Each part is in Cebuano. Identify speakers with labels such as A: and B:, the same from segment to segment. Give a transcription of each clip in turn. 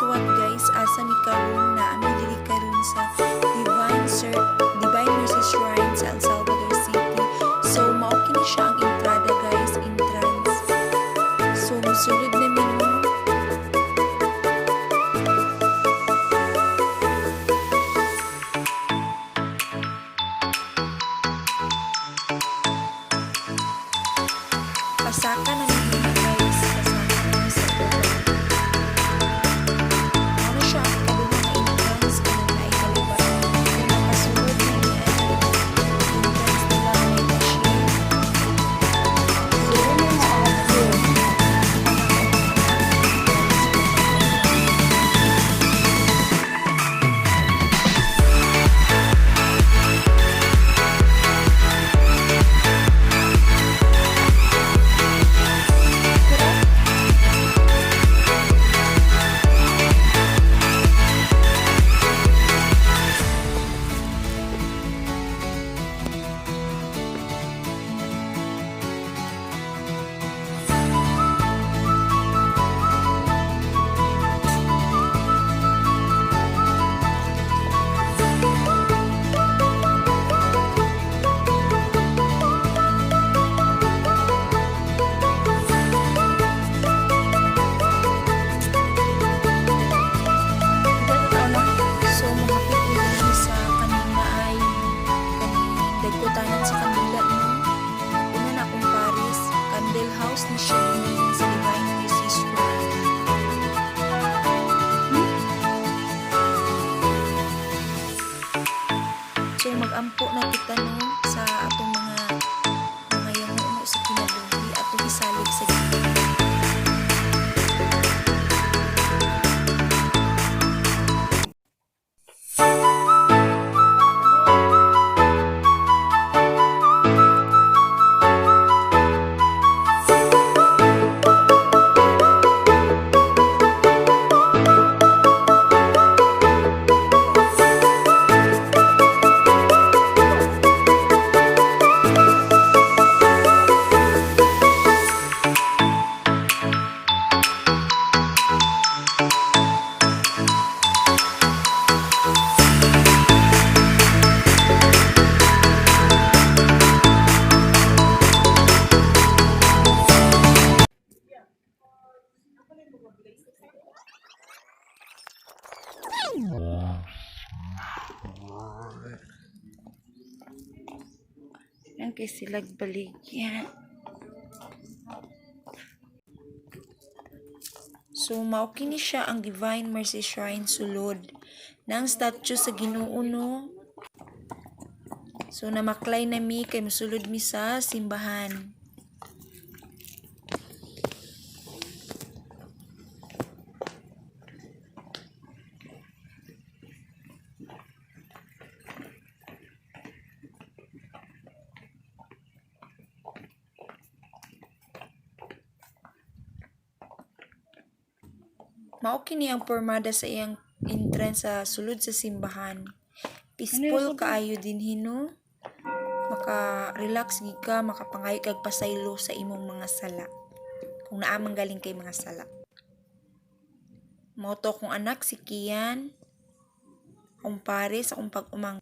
A: Suwat guys, asa mi karon? Naa mi diri karon sa Divine Mercy Shrine sa El Salvador City. So mao kini siya ang entrada guys, entrance. So musulod na mi, no. Pasaka na mi guys, pasaka na mi sa uban. Mao na siya ang ikaduha nga entrance kanang naay kaliwat. Then nakasulod na mi ay entrance nila may machine. So, mga anak guys. So mohapit mi diri sa kanina ay kaning dagkutanan sa kandila, no. Una na akong pares, candle house ni siya dinhi sa Divine Mercy Shrine. So magampo na kita, no, sa atong mga yanguno sa kinabuhi, atong isalig sa Ginoo.
B: Yan kay silag baligya.
A: So mao kini siya ang Divine Mercy Shrine sulod. Nang statue sa Ginoo, no. So namaklay na mi kay mosulod mi sa simbahan. Mao kini ang pormada sa iyang entrance sa sulod sa simbahan. Peaceful kaayo dinhi, no. Maka-relax gid ka, makapangayo kag pasaylo sa imong mga sala, kung naa man galing kay mga sala. Mao to akong anak si Kian. Akong pares, akong pag-umang.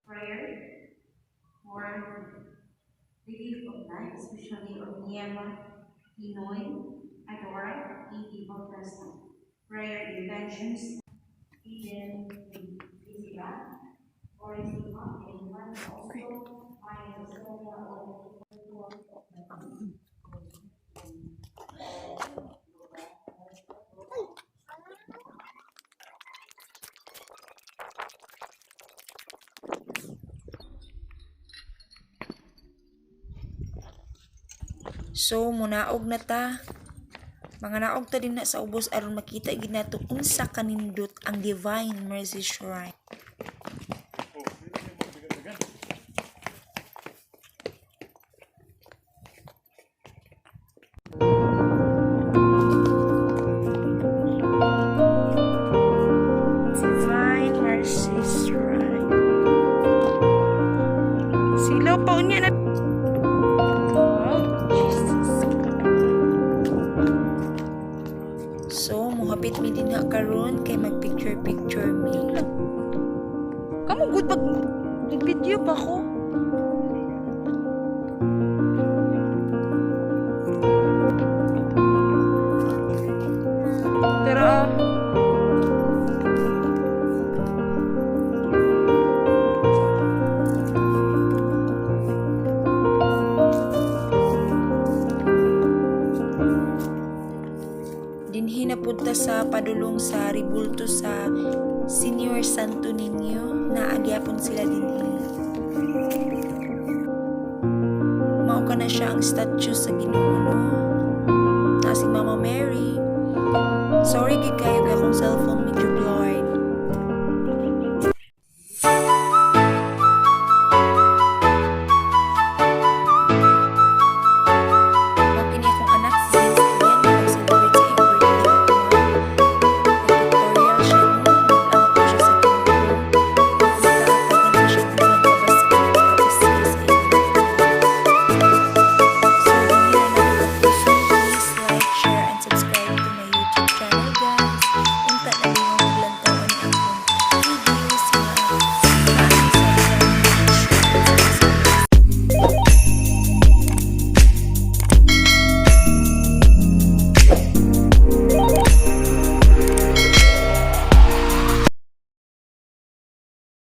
B: Prayer for the gift of life, especially of Niema, Pinoy, Adora, E.D. Bautista. Prayer intentions, Eden Isila, Orisima, and one also, I am.
A: So munaog na ta. Mga naog ta din na sa ubos aron makita gid nato unsa kanindot ang Divine Mercy Shrine. Divine Mercy Shrine. Silaw pa unya na. Excited mi dinha karon kay mag picture picture mi.
C: Kamu good pag video pa ko. Tara ah.
A: Dinhi na pud ta sa padulong sa ribulto sa Senior Santo Niño, naa gyapon sila dinhi. Mao kana siya ang statue sa Ginoo, no. Na si Mama Mary. Sorry gid kayo kay akong cellphone medyo blurred.